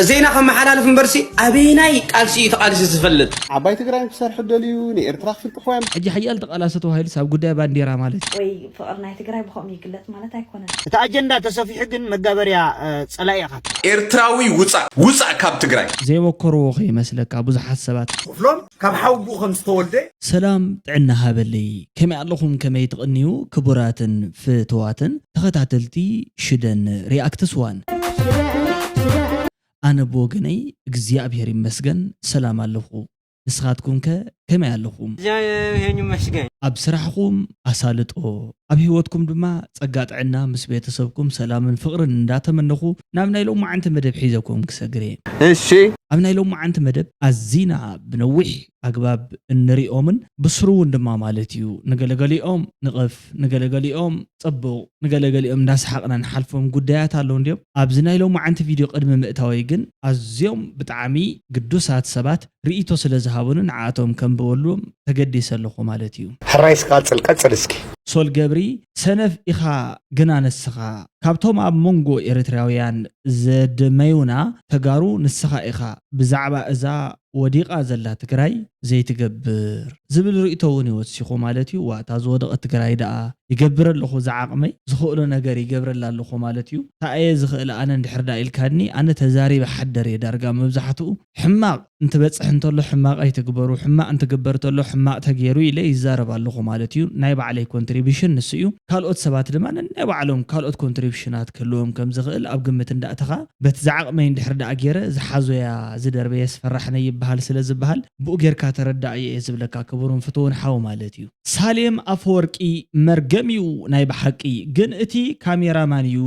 ዜና ከመሓላልፍ እምበርሲ ኣበየናይ ቃልሲ እዩ ተቓሊሱ ዝፈልጥ? ዓባይ ትግራይ ክሰርሑ ደልዩ ንኤርትራ ክፍንጥሕዋ እዮም። ሕጂ ሓያል ተቓላሲ ተባሂሉስ ኣብ ጉዳይ ባንዴራ ማለት እዩ። ወይ ፍቕሪ ናይ ትግራይ ብኸምኡ ይግለጽ ማለት ኣይኮነን። እቲ ኣጀንዳ ተሰፊሑ ግን መጋበርያ ጸላኢ ኢኻ። ኤርትራዊ ውፃእ ውፃእ ካብ ትግራይ። ዘይመከርዎ ከይመስለካ ብዙሓት ሰባት ክፍሎም ካብ ሓውቡኡ ከም ዝተወልደ ሰላም ጥዕና ሃበለይ። ከመይ ኣለኹም? ከመይ ትቕንዩ? ክቡራትን ፍትዋትን ተኸታተልቲ ሽደን ሪኣክትስ ዋን። ኣነ ብወገነይ እግዚኣብሔር ይመስገን ሰላም ኣለኹ። ንስኻትኩም ከ ከመይ ኣለኹም? እግዚኣብሔር ይመስገን። ኣብ ስራሕኹም ኣሳልጦ፣ ኣብ ህይወትኩም ድማ ጸጋ ጥዕና ምስ ቤተሰብኩም ሰላምን ፍቕርን እንዳተመነኹ ናብ ናይ ሎማዓንቲ መደብ ሒዘኩም ክሰግር እየ። እሺ ኣብ ናይ ሎማዓንቲ መደብ ኣዚና ብነዊሕ ኣግባብ እንሪኦምን ብስሩ እውን ድማ ማለት እዩ ንገለገሊኦም ንቐፍ ንገለገሊኦም ጽቡቕ ንገለገሊኦም እንዳሰሓቕና ንሓልፎም ጉዳያት ኣለዉ እንዲዮም። ኣብዚ ናይ ሎማዓንቲ ቪድዮ ቅድሚ ምእታወይ ግን ኣዝዮም ብጣዕሚ ግዱሳት ሰባት ርእይቶ ስለ ዝሃቡኒ ንዓኣቶም ከንብበሉም ተገዲሰ ኣለኹ ማለት እዩ። ሕራይ ስቃጽል ቀጽል እስኪ። ሶል ገብሪ ሰነፍ ኢኻ ግና ንስኻ ካብቶም ኣብ መንጎ ኤርትራውያን ዘድመዩና ተጋሩ ንስኻ ኢኻ ብዛዕባ እዛ ወዲቓ ዘላ ትግራይ ዘይትገብር ዝብል ርእቶ እውን ይወሲኹ ማለት እዩ። ዋእታ ዝወደቐት ትግራይ ደኣ ይገብር ኣለኹ ዝዓቕመይ ዝኽእሎ ነገር ይገብረላ ኣለኹ ማለት እዩ። ታኣየ ዝኽእል ኣነ እንድሕር ዳ ኢልካኒ ኣነ ተዛሪበ ሓደር እየ ዳርጋ መብዛሕትኡ ሕማቕ እንትበፅሕ እንተሎ ሕማቕ ኣይትግበሩ ሕማቕ እንትግበር ተሎ ሕማቕ ተገይሩ ኢለ ይዛረብ ኣለኹ ማለት እዩ። ናይ ባዕለይ ኮንትሪቢሽን ንሱ እዩ። ካልኦት ሰባት ድማ ነናይ ባዕሎም ካልኦት ኮንትሪቢሽናት ክህልዎም ከም ዝኽእል ኣብ ግምት እንዳእተኻ በቲ ዝዓቕመይ እንድሕር ደኣ ገይረ ዝሓዞያ ዝደርበየ ስፈራሕነይ ይበሃል ስለ ዝበሃል ብኡ ጌርካ ተረዳእዮ እየ ዝብለካ ክቡርን ፍትውን ሓው ማለት እዩ። ሳሌም ኣፈወርቂ መርገም እዩ ናይ ብሓቂ ግን እቲ ካሜራማን እዩ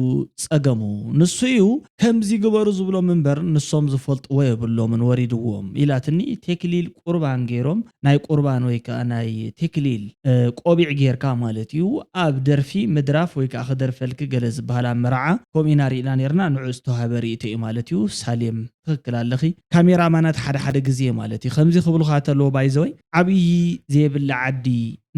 ጸገሙ። ንሱ እዩ ከምዚ ግበሩ ዝብሎም እምበር ንሶም ዝፈልጥዎ የብሎምን ወሪድዎም ኢላትኒ። ቴክሊል ቁርባን ገይሮም ናይ ቁርባን ወይ ከዓ ናይ ቴክሊል ቆቢዕ ጌርካ ማለት እዩ ኣብ ደርፊ ምድራፍ ወይ ከዓ ክደርፈልኪ ገለ ዝበሃል ኣብ መርዓ ከምኡ ኢና ርኢና ነርና። ንዑ ዝተዋህበ ርእይቶ እዩ ማለት እዩ። ሳሌም ትኽክል ኣለኺ። ካሜራማናት ሓደ ሓደ ግዜ ማለት እዩ ከምዚ ክብሉኻ ተለዎ ባይዘወይ ዓብዪ ዘይብላ ዓዲ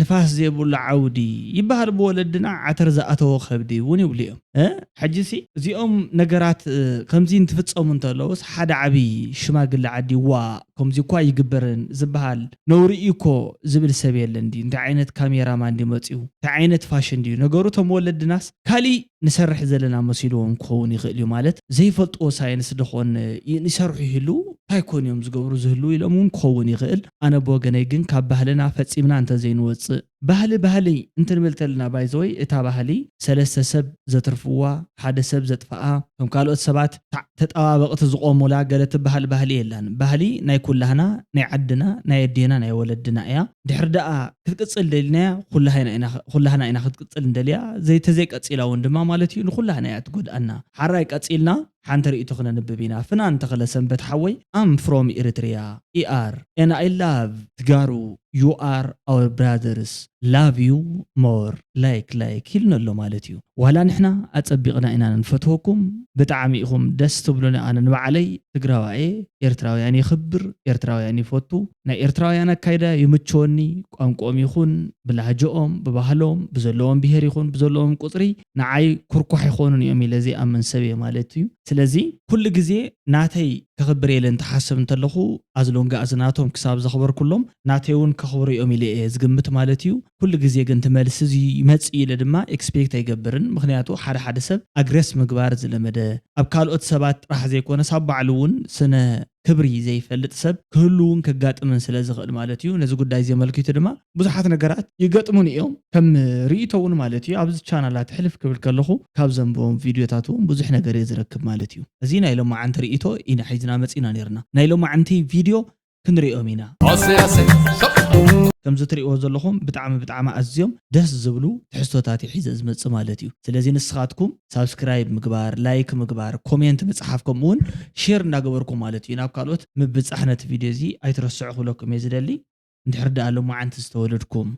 ንፋስ ዘይብሉ ዓውዲ ይበሃል ብወለድና ዓተር ዝኣተዎ ከብዲ እውን ይብሉ እዮም። እ? ሕጂሲ እዚኦም ነገራት እ፣ ከምዚ እንትፍጸሙ እንተለውስ ሓደ ዓብዪ ሽማግለ ዓዲ ዋ ከምዚ እኳ ይግበርን ዝበሃል ነውሪ እዩ እኮ ዝብል ሰብ የለን ድዩ? እንታይ ዓይነት ካሜራማን ድዩ መፅዩ? እንታይ ዓይነት ፋሽን ድዩ? ነገሩ እቶም ወለድናስ ካሊእ ንሰርሕ ዘለና መሲልዎም ክኸውን ይኽእል እዩ። ማለት ዘይፈልጥዎ ሳይንስ ደኾን ይ- ይሰርሑ ይህልው እንታይ ኮን እዮም ዝገብሩ ዝህልው ኢሎም እውን ክኸውን ይኽእል። ኣነ ብወገነይ ግን ካብ ባህልና ፈጺምና እንተዘይንወፅእ ባህሊ ባህሊ እንትንብል ተለና ባይዘወይ እታ ባህሊ ሰለስተ ሰብ ዘትርፍዋ ሓደ ሰብ ዘጥፍኣ ከም ካልኦት ሰባት ታ- ተጠባበቕቲ ዝቆሙላ ገለ ትበሃል ባህሊ የላን። ባህሊ ናይ ኩላህና ናይ ዓድና ናይ ኣዴና ናይ ወለድና እያ። ድሕር ደኣ ክትቅፅል ደሊናያ ኩላህና ኢና ክትቅፅል እንደልያ ዘይተዘይቀፂላ እውን ድማ ማለት እዩ ንኩላህና እያ ትጎድኣና። ሓራይ ቀፂልና ሓንቲ ርእይቶ ክነንብብ ኢና። ፍናን ተኽለ ሰንበት ሓወይ I'm from Eritrea E R and I love ትጋሩ you are our brothers love you more like like ኢልኒ ኣሎ ማለት እዩ። ዋላ ንሕና ኣጸቢቕና ኢና ንፈትወኩም ብጣዕሚ ኢኹም ደስ ትብሉኒ። ኣነ ንባዕለይ ትግራዋየ ኤርትራውያን የኽብር ኤርትራውያን ይፈቱ ናይ ኤርትራውያን ኣካይዳ ይምችወኒ። ቋንቋኦም ይኹን ብላህጅኦም ብባህሎም ብዘለዎም ብሄር ይኹን ብዘለዎም ቁፅሪ ንዓይ ኩርኳሕ ይኾኑን እዮም ኢለ ዘይኣምን ሰብ እየ ማለት እዩ። ስለዚ ኩሉ ግዜ ናተይ ከኽብር ኢለ እንትሓስብ እንተለኹ ኣዝሎንጋ እዚ ናቶም ክሳብ ዘኽበርኩሎም ናተይ እውን ከኽብሩ እዮም ኢለ እየ ዝግምት ማለት እዩ። ኩሉ ግዜ ግን እቲ መልሲ እዚ ይመፅእ ኢለ ድማ ኤክስፔክት ኣይገብርን። ምክንያቱ ሓደ ሓደ ሰብ ኣግረስ ምግባር ዝለመደ ኣብ ካልኦት ሰባት ጥራሕ ዘይኮነስ ኣብ ባዕሉ እውን ስነ ክብሪ ዘይፈልጥ ሰብ ክህሉ እውን ከጋጥምን ስለ ዝኽእል ማለት እዩ። ነዚ ጉዳይ እዚ ኣመልኪቱ ድማ ብዙሓት ነገራት ይገጥሙን እዮም ከም ርእይቶ እውን ማለት እዩ። ኣብዚ ቻናላት ሕልፍ ክብል ከለኹ ካብ ዘንብቦም ቪድዮታት እውን ብዙሕ ነገር እየ ዝረክብ ማለት እዩ። እዚ ናይ ሎማዓንቲ ርእይቶ ኢና ሒዝና መፂና ነርና። ናይ ሎማዓንቲ ቪድዮ ክንሪኦም ኢና። ከምዚ ትሪእዎ ዘለኹም ብጣዕሚ ብጣዕሚ ኣዝዮም ደስ ዝብሉ ትሕዝቶታት እዩ ሒዘ ዝመፅእ ማለት እዩ። ስለዚ ንስኻትኩም ሳብስክራይብ ምግባር ላይክ ምግባር ኮሜንት ምፅሓፍ ከምኡ እውን ሼር እንዳገበርኩም ማለት እዩ ናብ ካልኦት ምብፃሕ ነቲ ቪድዮ እዚ ኣይትረስዑ ክብለኩም እየ ዝደሊ። እንድሕር ደኣ ሎማዓንቲ ዝተወለድኩም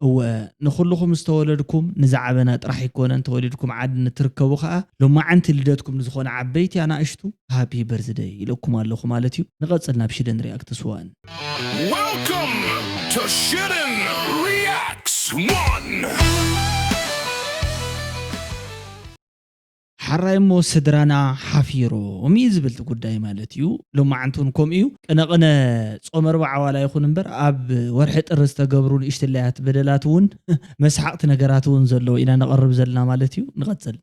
እወ ንኹልኹም ዝተወለድኩም ንዝዓበና ጥራሕ ኣይኮነን ተወሊድኩም ዓዲ ንትርከቡ ከዓ ሎማዓንቲ ልደትኩም ንዝኾነ ዓበይቲ ኣናእሽቱ ሃፒ በርዝደይ ኢለኩም ኣለኹ ማለት እዩ። ንቐፅል ናብ ሽደን ሪኣክትስ ዋን። Welcome to Shiden Reacts One. ሓራይ እሞ ስድራና ሓፊሮም እዩ ዝብል እቲ ጉዳይ ማለት እዩ። ሎማዓንቲ እውን ከምኡ እዩ። ቅነ ቅነ ጾመ ኣርብዓ ዋላ ይኹን እምበር ኣብ ወርሒ ጥሪ ዝተገብሩ ንእሽትለያት በደላት እውን መስሓቕቲ ነገራት እውን ዘለዉ ኢና ነቐርብ ዘለና ማለት እዩ። ንቐጽል።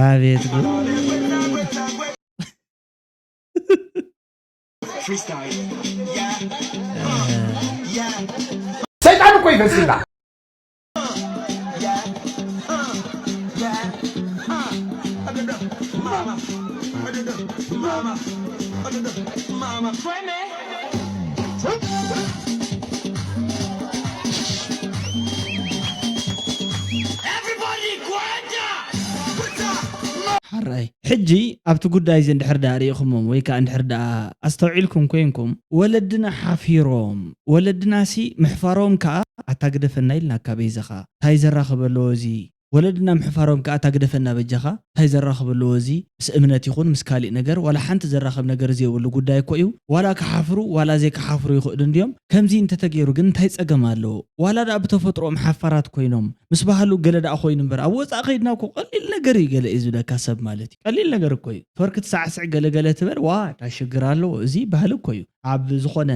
ኣቤት ጉድ። ሰይጣን እኮ ይመስልና። ሓራይ ሕጂ ኣብቲ ጉዳይ እዚ እንድሕር ደኣ ርኢኹሞም ወይ ከኣ እንድሕር ደኣ ኣስተውዒልኩም ኮይንኩም ወለድና ሓፊሮም ወለድናሲ ምሕፋሮም ከኣ ኣታ ግደፈና ኢልናካ በይዛኻ እንታይ ዘራኽብ ኣለዎ እዚ ወለድና ምሕፋሮም ከኣ ኣታ ግደፈና በጃኻ እንታይ ዘራኽብ ኣለዎ እዚ ምስ እምነት ይኹን ምስ ካሊእ ነገር ዋላ ሓንቲ ዘራኽብ ነገር ዘይብሉ ጉዳይ እኮ እዩ ዋላ ክሓፍሩ ዋላ ዘይክሓፍሩ ይኽእሉ እንድዮም ከምዚ እንተተገይሩ ግን እንታይ ጸገም ኣለዎ ዋላ ደኣ ብተፈጥሮኦም ሓፋራት ኮይኖም ምስ ባህሉ ገለ ደኣ ኮይኑ እምበር ኣብ ወፃእ ከይድና እኮ ቀሊል ነገር እዩ ገለ እዩ ዝብለካ ሰብ ማለት እዩ ቀሊል ነገር እኮ እዩ ትወርክ ትሳዕስዕ ገለገለ ትበል ዋ እንታይ ሽግር ኣለዎ እዚ ባህሊ እኮ እዩ ኣብ ዝኾነ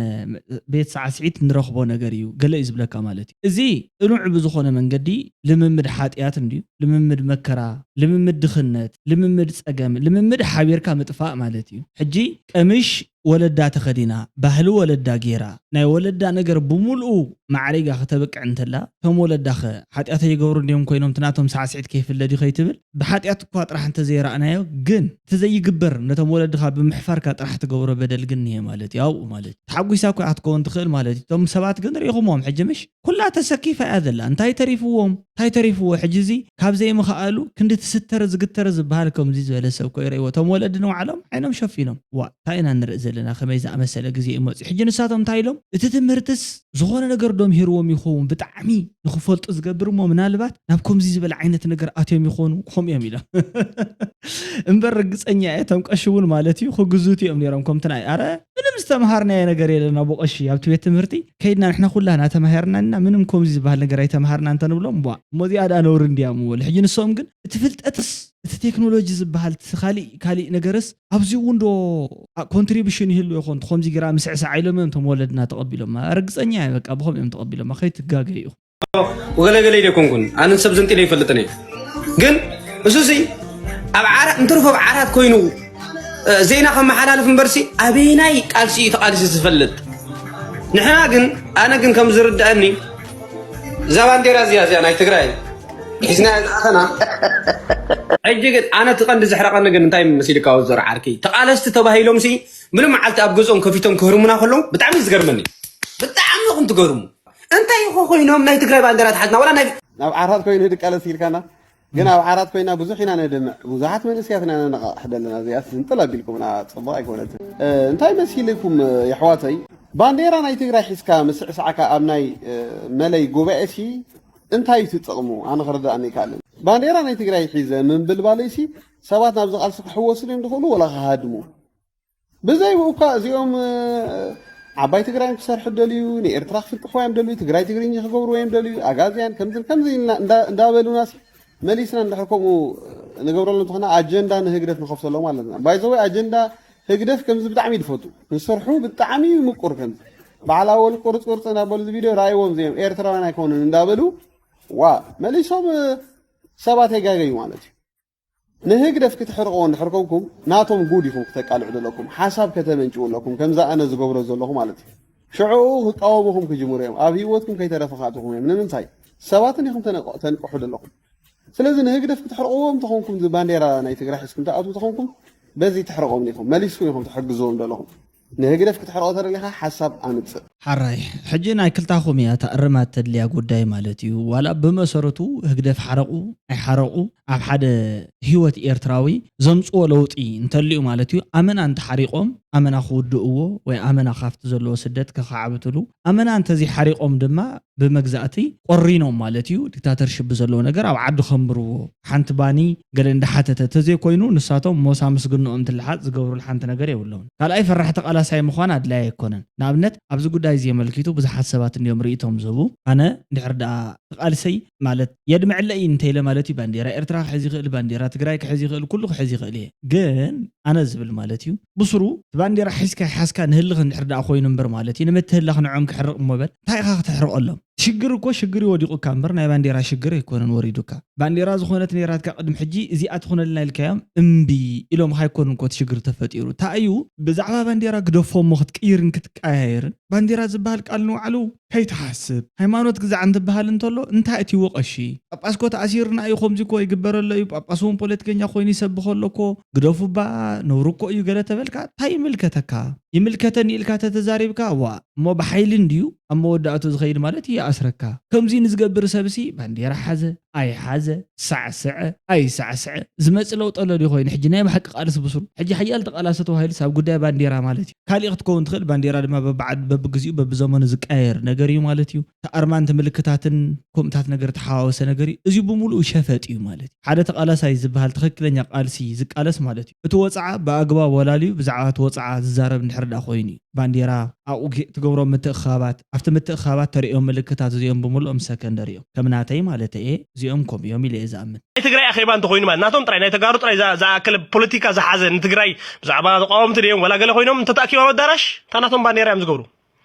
ቤት ሳዕስዒት ንረኽቦ ነገር እዩ ገለ እዩ ዝብለካ ማለት እዩ እዚ ጥኑዕ ብዝኾነ መንገዲ ልምምድ ሓጢኣት እንድዩ ልምምድ መከራ ልምምድ ድኽነት ልምምድ ፀገም ልምምድ ሓቢርካ ምጥፋእ ማለት እዩ ሕጂ ቀምሽ ወለዳ ተኸዲና፣ ባህሊ ወለዳ ጌራ፣ ናይ ወለዳ ነገር ብምልኡ ማዕሪጋ ክተብቅዕ እንተላ፣ እቶም ወለዳኸ ሓጢኣት ኣይገብሩን ድዮም ኮይኖም እቲ ናቶም ሳዕስዒት ከይፍለ ድዩ ከይትብል፣ ብሓጢኣት እኳ ጥራሕ እንተዘይረኣናዮ ግን እቲ ዘይግበር ነቶም ወለድኻ ብምሕፋርካ ጥራሕ ትገብሮ በደል ግን እኒሀ ማለት እዩ ኣብኡ ማለት እዩ። ተሓጒሳ እኳ እያ ክትከውን ትኽእል ማለት እዩ። እቶም ሰባት ግን ርኢኹምዎም ሕጂ ምሽ? ኩላ ተሰኪፋ እያ ዘላ። እንታይ ተሪፍዎም? እንታይ ተሪፍዎ? ሕጂ እዚ ካብ ዘይምኽኣሉ ክንዲ ትስተረ ዝግተረ ዝበሃል ከምዚ ዝበለ ሰብ እኮ ይረእይዎ። እቶም ወለዲ ንባዕሎም ዓይኖም ሸፊኖም። ዋእ እንታይ ኢና ንርኢ ዘለና ከመይ ዝኣመሰለ ግዜ እዩ መፂኡ። ሕጂ ንሳቶም እንታይ ኢሎም? እቲ ትምህርትስ ዝኾነ ነገር ዶ ምሂርዎም ይኸውን? ብጣዕሚ ንኽፈልጡ ዝገብር እሞ ምናልባት ናብ ከምዚ ዝበለ ዓይነት ነገር ኣትዮም ይኾኑ ከምኡ እዮም ኢሎም። እምበር ርግፀኛ እየ እቶም ቀሺ እውን ማለት እዩ ክግዝቱ እዮም ነይሮም ከምቲ ናይ ኣረ ምንም ዝተምሃርናዮ ነገር የለን ኣቦ ቀሺ ኣብቲ ቤት ትምህርቲ ከይድና ንሕና ኩላና ተማሂርና እና ምንም ከምዚ ዝበሃል ነገር ኣይተምሃርና እንተንብሎም ቧ እሞ እዚኣ ደኣ ነውሪ እንድያ እሞ በሉ ሕጂ ንሶም ግን እቲ ፍልጠትስ እቲ ቴክኖሎጂ ዝበሃል እቲ ካሊእ ካሊእ ነገርስ ኣብዚ እውን ዶ ኮንትሪቢሽን ይህሉ ይኾን ከምዚ ግራ ምስዕሳዕ ኢሎም እዮም እቶም ወለድና ተቐቢሎም ርግፀኛ እየ በቃ ብኸም እዮም ተቐቢሎም ከይትጋገ ኢኹም ወገለገለይ ደይኮንኩን ኣነ ሰብ ዘንጢለ ይፈልጥን እየ ግን እሱሲ ኣብ ዓራት እንትርፎ ኣብ ዓራት ኮይኑ ዜና ከመሓላልፍ እምበርሲ ኣበየናይ ቃልሲ እዩ ተቃሊሱ ዝፈልጥ ንሕና ግን ኣነ ግን ከም ዝርድኣኒ እዛ ባንዴራ እዚኣ እዚኣ ናይ ትግራይ ሒዝና ዝኣኸና ሕጂ ግን ኣነ እቲ ቀንዲ ዘሕረቀኒ ግን እንታይ መሲልካ ወዘሮ ዓርኪ ተቃለስቲ ተባሂሎምሲ ምሉ መዓልቲ ኣብ ገዝኦም ከፊቶም ክህርሙና ከለዉ ብጣዕሚ ዝገርመኒ ብጣዕሚ ኢኹም ትገርሙ እንታይ ኢኹ ኮይኖም ናይ ትግራይ ባንዴራ ተሓትና ወላ ናይ ናብ ዓራት ኮይኑ ድቃለስ ኢልካና ግን ኣብ ዓራት ኮይና ብዙሕ ኢና ነድምዕ ብዙሓት መንእስያት ኢና ነነቃቕሕ ዘለና እዚኣ ስንጥል ኣቢልኩምና ፅቡቅ ኣይኮነትን እንታይ መሲልኩም የሕዋተይ ባንዴራ ናይ ትግራይ ሒዝካ ምስዕሳዕካ ኣብ ናይ መለይ ጉባኤ ሲ እንታይ እዩ ትጥቕሙ ኣነ ክርዳእኒ ይካልን ባንዴራ ናይ ትግራይ ሒዘ ምንብልባለይ ሲ ሰባት ናብዚ ቃልሲ ክሕወሱ ድዮም ዝኽእሉ ወላ ክሃድሙ ብዘይ ብኡ እኳ እዚኦም ዓባይ ትግራይ ክሰርሑ ደልዩ ንኤርትራ ክፍንጥሕዋ እዮም ደልዩ ትግራይ ትግርኛ ክገብርዎ እዮም ደልዩ ኣጋዝያን ከምዚ ከምዚ ኢልና እንዳ- እንዳበሉናስ መሊስና እንድሕር ከምኡ ንገብረሉ እንተኾና ኣጀንዳ ንህግደፍ ንኸፍተሎም ኣለና ባይዘወይ ኣጀንዳ ህግደፍ ከምዚ ብጣዕሚ ይድፈቱ ንስርሑ ብጣዕሚ ምቁር ከምዚ በዓል ኣወል ቁርፅ ቁርፅ እንዳበሉ እዚ ቪድዮ ረኣይዎም እዚኦም ኤርትራውያን ኣይኮኑን እንዳበሉ ዋ መሊሶም ሰባት የጋገዩ ማለት እዩ ንህግደፍ ክትሕርቕዎ እንድሕር ኮንኩም ናቶም ጉድ ኢኹም ክተቃልዑ ዘለኩም ሓሳብ ከተመንጭዉ ኣለኩም ከምዛ ኣነ ዝገብሮ ዘለኹ ማለት እዩ ሽዕኡ ክቃወሙኹም ክጅምሩ እዮም ኣብ ህይወትኩም ከይተረፈ ክኣትኹም እዮም ንምንታይ ሰባትን ኢኹም ተንቅሑ ዘለኹም ስለዚ ንህግደፍ ክትሕርቕዎ እንተኾንኩም እዚ ባንዴራ ናይ ትግራይ ሒዝኩም ትኣትዉ ተኾንኩም በዚ ትሕርቖም ኢኹም መሊስኩም ኢኹም ትሕግዝዎም ዘለኹም ንህግደፍ ክትሕርቆ ተደሊኻ ሓሳብ ኣምጽእ። ሓራይ፣ ሕጂ ናይ ክልታኹም እያ እታ እርማት ተድልያ ጉዳይ ማለት እዩ። ዋላ ብመሰረቱ ህግደፍ ሓረቑ ኣይሓረቑ ኣብ ሓደ ህይወት ኤርትራዊ ዘምጽዎ ለውጢ እንተልዩ ማለት እዩ። ኣመና እንተሓሪቖም ኣመና ክውድእዎ ወይ ኣመና ካብቲ ዘለዎ ስደት ከኻዕብትሉ ኣመና እንተዘይሓሪቖም ድማ ብመግዛእቲ ቆሪኖም ማለት እዩ። ዲክታተርሽፕ ዘለዎ ነገር ኣብ ዓዲ ከንብርዎ ሓንቲ ባኒ ገለ እንዳሓተተ ተዘይኮይኑ ንሳቶም ሞሳ ምስ ግንኦም ትልሓጥ ዝገብሩሉ ሓንቲ ነገር የብለውን። ካልኣይ ፈራሕ ተቓላሳይ ምዃን ኣድላይ ኣይኮነን። ንኣብነት ኣብዚ ጉዳይ እዚ የመልኪቱ ብዙሓት ሰባት እንዲዮም ርእይቶም ዝህቡ። ኣነ እንድሕር ደኣ ተቓልሰይ ማለት የድምዕለ እዩ እንተኢለ ማለት እዩ ባንዴራ ኤርትራ ክሕዝ ይኽእል፣ ባንዴራ ትግራይ ክሕዝ ይኽእል፣ ኩሉ ክሕዝ ይኽእል እየ። ግን ኣነ ዝብል ማለት እዩ ብስሩ እቲ ባንዴራ ሒዝካ ይሓዝካ ንህልኽ እንድሕር ደኣ ኮይኑ እምበር ማለት እዩ ንምትህላኽ ንዖም ክሕርቕ እሞ በል እንታይ ኢኻ ክተሕርቐሎም? ሽግር እኮ ሽግር ይወዲቑካ እምበር ናይ ባንዴራ ሽግር ኣይኮነን ወሪዱካ። ባንዴራ ዝኾነት ነይራትካ ቅድሚ ሕጂ እዚኣ ትኾነልና ኢልካዮም እምቢ ኢሎምኻ ኣይኮኑን እኮ እቲ ሽግር ተፈጢሩ። እንታይ እዩ ብዛዕባ ባንዴራ ግደፎ እሞ ክትቅይርን ክትቀያየርን ባንዴራ ዝበሃል ቃል ንባዕሉ ከይትሓስብ ሃይማኖት ግዛዕ እንትበሃል እንተሎ እንታይ እቲ ወቐሺ? ጳጳስ ኮ ተኣሲርና እዩ ከምዚ ኮ ይግበረሎ እዩ ጳጳስ እውን ፖለቲከኛ ኮይኑ ይሰብኸሎ እኮ ግደፉ እባ ነውሪ እኮ እዩ ገለ ተበልካ እንታይ ይምልከተካ? ይምልከተኒ ኢልካ ተተዛሪብካ ዋ እሞ ብሓይሊ እንድዩ ኣብ መወዳእቱ ዝኸይድ ማለት እዩ ይኣስረካ። ከምዚ ንዝገብር ሰብሲ ባንዴራ ሓዘ ኣይሓዘ ሳዕስዐ ኣይሳዕስዐ ዝመፅ ለውጢ ኣሎ ድዩ ኮይኑ ሕጂ ናይ ብሓቂ ቃልሲ ብስሩ ሕጂ ሓያል ተቃላሲ ተባሂሉ ኣብ ጉዳይ ባንዴራ ማለት እዩ ካልእ ክትከውን ትኽእል ባንዴራ ድማ በብዓድ በብግዚኡ በብዘመኑ ዝቀያየር ነገር እዩ ማለት እዩ ኣርማን ምልክታትን ከምኡታት ነገር ተሓዋወሰ ነገር እዩ እዚ ብምሉኡ ሸፈጥ እዩ ማለት እዩ ሓደ ተቃላሳይ ዝበሃል ትኽክለኛ ቃልሲ ዝቃለስ ማለት እዩ እቲ ወፅዓ ብኣግባብ ወላልዩ ብዛዕባ እቲ ወፅዓ ዝዛረብ እንድሕር ዳ ኮይኑ እዩ ባንዴራ ኣብኡ ትገብሮም ምትእኽኻባት ኣብቲ ምትእኽኻባት ተርእዮም ምልክታት እዚኦም ብምልኦም ሰከንደሪ እዮም ከም ናተይ ማለት እየ እዚኦም ከምኡ እዮም ኢለ እየ ዝኣምን ናይ ትግራይ ኣኼባ እንተኮይኑ ማለት ናቶም ጥራይ ናይ ተጋሩ ጥራይ ዝኣክል ፖለቲካ ዝሓዘ ንትግራይ ብዛዕባ ተቃወምቲ ድዮም ወላ ገለ ኮይኖም እንተተኣኪቦም ኣዳራሽ እታ ናቶም ባንዴራ እዮም ዝገብሩ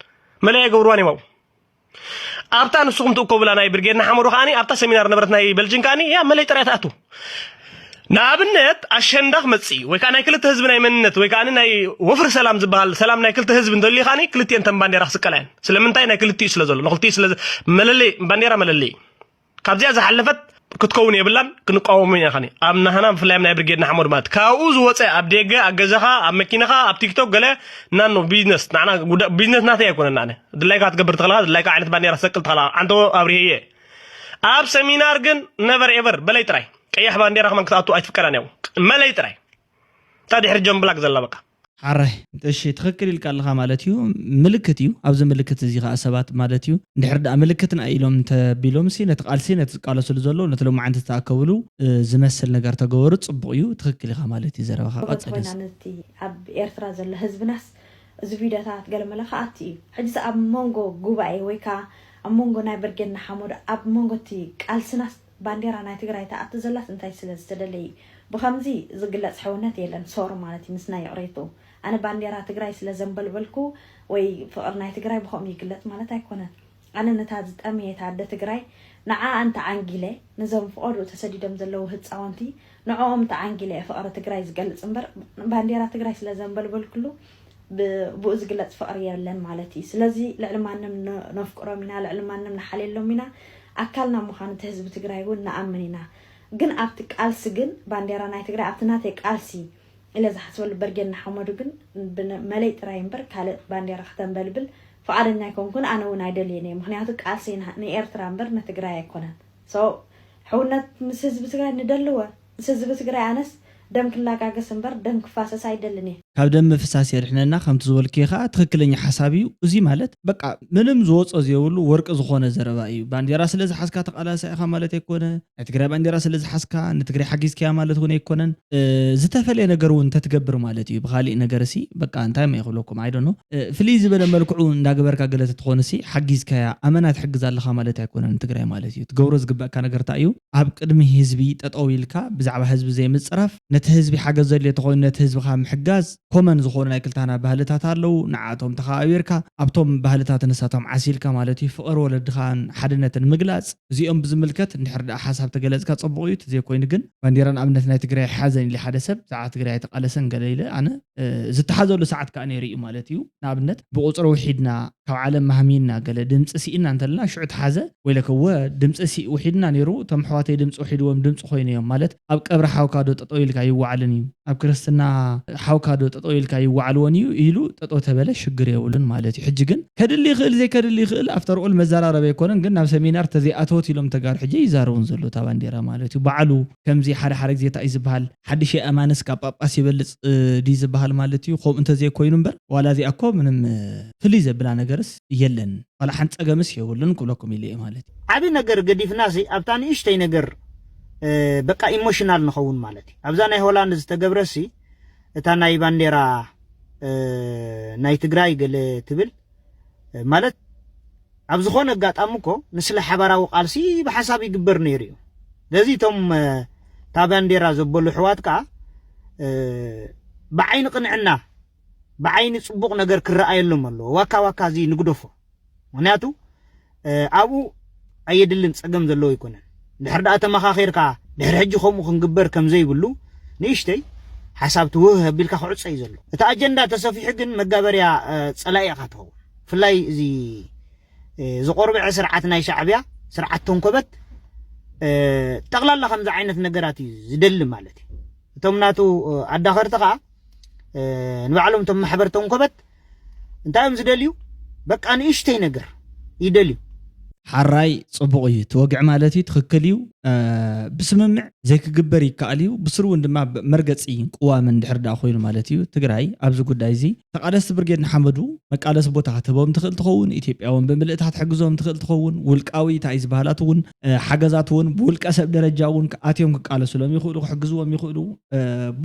መለያ ይገብርዋን እዮም ኣብኡ ኣብታ ንስኹም ትእከቡላ ናይ ብርጌድ ንሓመዱ ከዓኒ ኣብታ ሰሚናር ነበረት ናይ በልጅን ከዓኒ ያ መለይ ጥራይ ትኣቱ ንኣብነት ኣሸንዳ ክመፅእ እዩ ወይ ከዓ ናይ ክልተ ህዝቢ ናይ መንነት ወይ ከዓ ናይ ወፍሪ ሰላም ዝበሃል ሰላም ናይ ክልተ ህዝቢ እንተልዩ ከዓኒ ክልቲኤን ተን ባንዴራ ክስቀላ እየን ስለምንታይ ናይ ክልቲኡ ስለ ዘሎ ንክልቲኡ ስለ መለለይ ባንዴራ መለለይ ካብዚኣ ዝሓለፈት ክትከውን የብላን ክንቃወሙ ኢና ከኒ ኣብ ናህና ብፍላይ ናይ ብርጌድ ንሓመዱ ማለት ካብኡ ዝወፀ ኣብ ደገ ኣብ ገዛኻ ኣብ መኪናኻ ኣብ ቲክቶክ ገለ ናኖ ቢዝነስ ንዓና ቢዝነስ ናተይ ኣይኮነን ኣነ ድላይካ ትገብር ትኽእልካ ድላይካ ዓይነት ባንዴራ ትሰቅል ትኽእልካ ዓንተቦ ኣብርሄየ ኣብ ሰሚናር ግን ነቨር ኤቨር በለይ ጥራይ ቀያሕ ባንዴራ ከማን ክትኣቱ ኣይትፍቀዳን ያው መለይ ጥራይ እታ ድሕሪ ጀምብላክ ዘላ በቃ ሓራይ እሺ ትኽክል ኢልካ ኣለኻ ማለት እዩ ምልክት እዩ ኣብዚ ምልክት እዚ ከዓ ሰባት ማለት እዩ እንድሕር ደኣ ምልክትና ኢሎም እንተቢሎም ሲ ነቲ ቃልሲ ነቲ ዝቃለስሉ ዘሎ ነቲ ሎማዓንቲ ዝተኣከብሉ ዝመስል ነገር ተገበሩ ፅቡቅ እዩ ትኽክል ኢኻ ማለት እዩ ዘረባኻ ቀፅል ኮይና ነቲ ኣብ ኤርትራ ዘሎ ህዝብናስ እዚ ቪድዮታት ገለ መለ ከኣቲ እዩ ሕጂስ ኣብ መንጎ ጉባኤ ወይ ከዓ ኣብ መንጎ ናይ ብርጌድ ንሓመዱ ኣብ መንጎ እቲ ቃልስናስ ባንዴራ ናይ ትግራይ ትኣቱ ዘላስ እንታይ ስለ ዝተደለየ እዩ? ብኸምዚ ዝግለፅ ሕውነት የለን sorry ማለት እዩ ምስናይ ይቕሬትኡ። ኣነ ባንዴራ ትግራይ ስለ ዘንበልበልኩ ወይ ፍቕሪ ናይ ትግራይ ብኸምኡ ይግለፅ ማለት ኣይኮነን። ኣነ ነታ ዝጠመየት ኣደ ትግራይ ንዓኣ እንተዓንጊለ ነዞም ፍቐድኡ ተሰዲዶም ዘለዉ ህፃወንቲ ንዕኦም እንተዓንጊለ እየ ፍቕሪ ትግራይ ዝገልፅ እምበር ባንዴራ ትግራይ ስለ ዘንበልበልኩሉ ብኡ ዝግለፅ ፍቕሪ የለን ማለት እዩ። ስለዚ ልዕሊ ማንም ነፍቅሮም ኢና፣ ልዕሊ ማንም ንሓልየሎም ኢና። ኣካልና ምዃን እቲ ህዝቢ ትግራይ እውን ንኣምን ኢና። ግን ኣብቲ ቃልሲ ግን ባንዴራ ናይ ትግራይ ኣብቲ ናተይ ቃልሲ ኢለ ዝሓስበሉ በርጌድ ንሓመዱ ግን መለይ ጥራይ እምበር ካልእ ባንዴራ ክተንበልብል ፍቓደኛ ኣይኮንኩን፣ ኣነ እውን ኣይደልየን እየ። ምኽንያቱ ቃልሲ ንኤርትራ እምበር ንትግራይ ኣይኮነን። So ሕውነት ምስ ህዝቢ ትግራይ ንደልወ ምስ ህዝቢ ትግራይ ኣነስ ደም ክላጋገስ እምበር ደም ክፋሰስ ኣይደልን እየ። ካብ ደም ምፍሳስ የድሕነና ከምቲ ዝበልክዮ ከዓ ትኽክለኛ ሓሳብ እዩ። እዚ ማለት በቃ ምንም ዝወፆ ዘይብሉ ወርቂ ዝኾነ ዘረባ እዩ። ባንዴራ ስለ ዝሓዝካ ተቓላሳይ ኢኻ ማለት ኣይኮነ። ናይ ትግራይ ባንዴራ ስለ ዝሓዝካ ንትግራይ ሓጊዝካያ ማለት እውን ኣይኮነን። ዝተፈለየ ነገር እውን እንተትገብር ማለት እዩ። ብካሊእ ነገር ሲ በቃ እንታይ ማ ይኽብለኩም ኣይደኖ ፍልይ ዝበለ መልክዑ እንዳገበርካ ገለ ተትኾን ሲ ሓጊዝካያ ኣመና ትሕግዝ ኣለኻ ማለት ኣይኮነን ትግራይ ማለት እዩ። ትገብሮ ዝግበእካ ነገር እንታይ እዩ? ኣብ ቅድሚ ህዝቢ ጠጠው ኢልካ ብዛዕባ ህዝቢ ዘይምፅራፍ ነቲ ህዝቢ ሓገዝ ዘድልዮ ተኾይኑ ነቲ ህዝብኻ ምሕጋዝ ኮመን ዝኾኑ ናይ ክልታና ባህልታት ኣለዉ ንዓቶም ተኸባቢርካ ኣብቶም ባህልታት ንሳቶም ዓሲልካ ማለት እዩ ፍቕሪ ወለድኻን ሓድነትን ምግላፅ እዚኦም ብዝምልከት እንድሕር ደኣ ሓሳብ ተገለፅካ ፅቡቕ እዩ ተዘይኮይኑ ግን ባንዴራ ንኣብነት ናይ ትግራይ ሓዘን ኢለ ሓደ ሰብ ብዛዕባ ትግራይ ኣይተቃለሰን ገለ ኢለ ኣነ ዝተሓዘሉ ሰዓት ከዓ ነይሩ እዩ ማለት እዩ ንኣብነት ብቁፅሪ ውሒድና ካብ ዓለም ማህሚና ገለ ድምፂ ስኢና እንተለና ሽዑ ተሓዘ ወይለከ ወ ድምፂ ሲ ውሒድና ነይሩ እቶም ኣሕዋተይ ድምፂ ውሒድዎም ድምፂ ኮይኑ እዮም ማለት ኣብ ቀብሪ ሓውካ ዶ ጠጠው ኢልካ ይወዓልን እዩ ኣብ ክርስትና ሓውካ ዶ ጠጠው ኢልካ ይዋዕልዎን እዩ ኢሉ ጠጠው ተበለ ሽግር የብሉን ማለት እዩ። ሕጂ ግን ከድሊ ይኽእል ዘይከድሊ ይኽእል ኣፍተር ኦል መዘራረቢ ኣይኮነን። ግን ናብ ሰሚናር ተዘይኣተወት ኢሎም ተጋሩ ሕጂ ይዛረቡን ዘሎ እታ ባንዴራ ማለት እዩ። ባዕሉ ከምዚ ሓደ ሓደ ግዜ እንታይ እዩ ዝበሃል ሓድሽ የኣማንስ ካብ ጳጳስ ይበልፅ ድዩ ዝበሃል ማለት እዩ። ከምኡ እንተዘይኮይኑ እምበር ዋላ እዚኣ እኮ ምንም ፍልይ ዘብላ ነገርስ የለን። ዋላ ሓንቲ ጸገምስ የብሉን ክብለኩም ኢለ እየ ማለት እዩ። ዓቢ ነገር ገዲፍና ሲ ኣብታ ንእሽተይ ነገር በቃ ኢሞሽናል ንኸውን ማለት እዩ። ኣብዛ ናይ ሆላንድ ዝተገብረ ሲ እታ ናይ ባንዴራ ናይ ትግራይ ገለ ትብል ማለት ኣብ ዝኾነ ኣጋጣሚ እኮ ንስለ ሓባራዊ ቃልሲ ብሓሳብ ይግበር ነይሩ እዩ። ስለዚ እቶም እታ ባንዴራ ዘበሉ ኣሕዋት ከዓ ብዓይኒ ቅንዕና ብዓይኒ ፅቡቕ ነገር ክረኣየሎም ኣለዎ። ዋካ ዋካ እዚ ንግደፎ። ምክንያቱ ኣብኡ ኣየድልን ፀገም ዘለዎ ኣይኮነን። ድሕር ደኣ ተመኻኺርካ ድሕር ሕጂ ከምኡ ክንግበር ከም ዘይብሉ ንእሽተይ ሓሳብ ትውህ ኣቢልካ ክዕፀ እዩ ዘሎ። እቲ ኣጀንዳ ተሰፊሑ ግን መጋበርያ ፀላኢ ኢኻ ትኸውን። ብፍላይ እዚ ዝቆርብዐ ስርዓት ናይ ሻዕብያ ስርዓት ተንኮበት ጠቕላላ ከምዚ ዓይነት ነገራት እዩ ዝደሊ ማለት እዩ። እቶም ናቱ ኣዳኸርቲ ከዓ ንባዕሎም እቶም ማሕበር ተንኮበት እንታይ እዮም ዝደልዩ? በቃ ንእሽተይ ነገር ይደልዩ። ሓራይ ፅቡቕ እዩ እቲ ወግዒ ማለት እዩ ትኽክል እዩ። ብስምምዕ ዘይክግበር ይከኣል እዩ። ብስሩ እውን ድማ መርገፂ ቅዋምን ድሕር ደኣ ኮይኑ ማለት እዩ። ትግራይ ኣብዚ ጉዳይ እዚ ተቓለስቲ ብርጌድ ንሓመዱ መቃለሲ ቦታ ክትህቦም ትኽእል ትኸውን። ኢትዮጵያ እውን ብምልእታ ክትሕግዞም ትኽእል ትኸውን። ውልቃዊ እንታይ ዝበሃላት እውን ሓገዛት እውን ብውልቀ ሰብ ደረጃ እውን ኣትዮም ክቃለሱሎም ይኽእሉ፣ ክሕግዝዎም ይኽእሉ።